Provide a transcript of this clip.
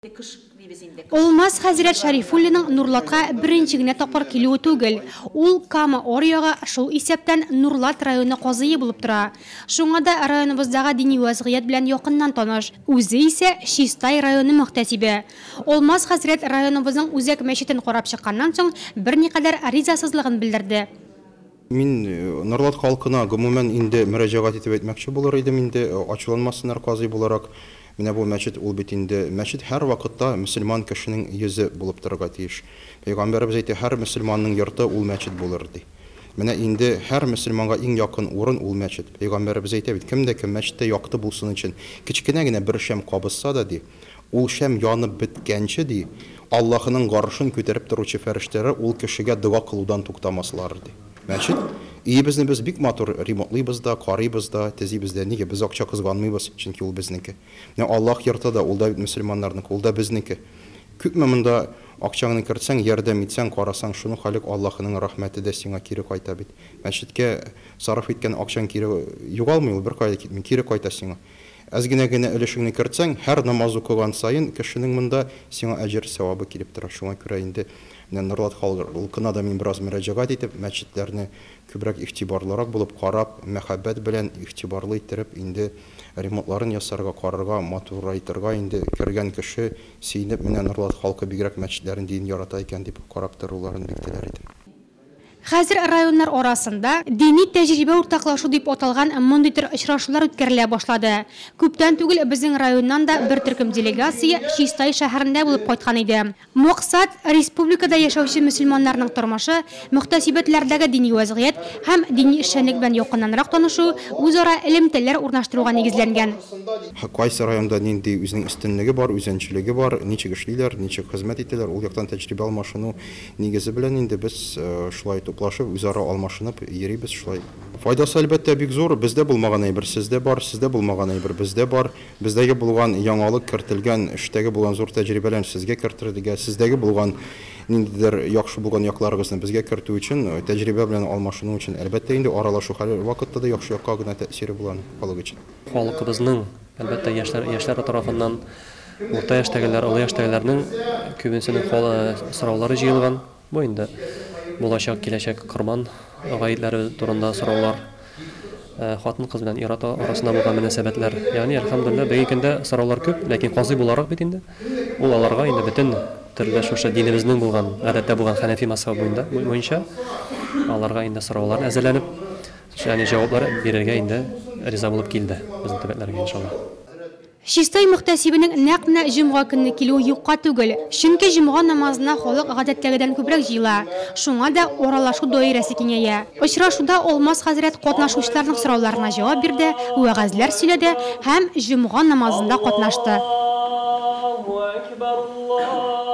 Алмаз хәзрәт Шәрифуллинның Нурлатка беренче генә тапкыр килүе түгел. Ул Кама аръягы, шул исәптән Нурлат районы казые булып тора. Шуңа да районыбыздагы дини вәзгыять белән якыннан таныш. Үзе исә Чистай районы мөхтәсибе. Алмаз хәзрәт районыбызның үзәк мәчетен карап чыкканнан соң берникадәр ризасызлыгын белдерде. Мин Норлат халкына гомумән инде мөрәҗәгать итеп әйтмәкче булыр идем инде, ачуланмасыннар казый буларак. Менә бу мәчет ул бит инде, мәчет һәрвакытта мөселман кешенең йөзе булып торырга тиеш. Пәйгамбәребез әйтә, һәр мөселманның йорты ул мәчет булыр, ди. Менә инде һәр мөселманга иң якын урын ул мәчет. Пәйгамбәребез әйтә бит, кем дә кем мәчеттә якты булсын өчен кечкенә генә бер шәм кабызса да, ди, ул шәм янып беткәнче, ди, Аллаһының гаршын күтәреп торучы фәрештәләр ул кешегә дога кылудан туктамаслар, ди. Мәчет, өебезне без бик матур ремонтлыйбыз да, карыйбыз да, төзибез дә. Нигә? Без акча кызганмыйбыз, чөнки ул безнеке. Менә Аллаһ йорты да, ул да бит мөселманнарныкы, ул да безнеке. Күпме монда акчаңны кертсәң, ярдәм итсәң, карасаң, шуның хәлек Аллаһының рәхмәте дә сиңа кире кайта бит. Мәчеткә сарыф иткән акчаң кире югалмый, ул беркая да китми, кире кайта сиңа. Әз генә генә өлешеңне кертсәң, һәр намаз укыган саен кешенең монда сиңа әҗер-сәвабы килеп тора. Шуңа күрә инде менә Норлат халкына да мин бераз мөрәҗәгать итеп, мәчетләрне күбрәк игътибарлырак булып карап, мәхәббәт белән игътибарлы иттереп инде ремонтларын ясарга, карарга, матурайтырга инде кергән кеше сөенеп, менә Норлат халкы бигрәк мәчетләрен, дин ярата икән дип карап торуларын бик теләр идем. Хәзер районнар арасында Дини тәҗрибә уртаклашу дип аталган мондый төр очрашулар үткәрелә башлады. Күптән түгел безнең районнан да бер төркем делегация Чистай шәһәрендә булып кайткан иде. Максат, республикада яшәүче мөселманнарның тормышы, мөхтәсибәтләрдәге дини вәзгыять һәм дини эшчәнлек белән якыннанрак танышу, үзара элемтәләр урнаштыруга нигезләнгән. Кайсы районда нинди үзенең өстенлеге бар, үзенчәлеге бар, ничек эшлиләр, ничек хезмәт итәләр, ул яктан тәҗрибә алмашыну нигезе белән инде без шулай туплашып, үзара алмашынып йөрибез шулай. Файдасы, әлбәттә, бик зур. Бездә булмаган әйбер сездә бар, сездә булмаган әйбер бездә бар. Бездәге булган яңалык кертелгән, эштәге булган зур тәҗрибәләрне сезгә кертергә, сездәге булган ниндидер яхшы булган якларыгызны безгә кертү өчен, тәҗрибә белән алмашыну өчен, әлбәттә инде, аралашу һәрвакытта да яхшы якка гына тәэсире була аның халык өчен. Халкыбызның, әлбәттә, яшьләр, яшьләр тарафыннан урта яшьтәгеләр, олы яшьтәгеләрнең күбесенең сораулары җыелган. Бу инде булачак, киләчәк Корбан гаетләре турында сораулар, хатын-кыз белән ир-ат арасында булган мөнәсәбәтләр. Ягъни, әлхәмдүлилләһ, бүгенге көндә сораулар күп, ләкин казый буларак бит инде, ул аларга инде бөтен төрле шушы динебезнең булган, гадәттә булган хәнәфи мәзһәбе буенча аларга инде сораулар әзерләнеп, Ягъни җаваплар бирергә инде риза булып килде безнең төбәкләргә, иншалла. Чистай мөхтәсибенең нәкъ менә җомга көнне килүе юкка түгел. Чөнки җомга намазына халык гадәттәгедән күбрәк җыела. Шуңа да аралашу даирәсе киңәя. Очрашуда Алмаз хәзрәт катнашучыларның сорауларына җавап бирде, вәгазьләр сөйләде һәм җомга намазында катнашты. Аллаһу әкбәр, Аллаһу.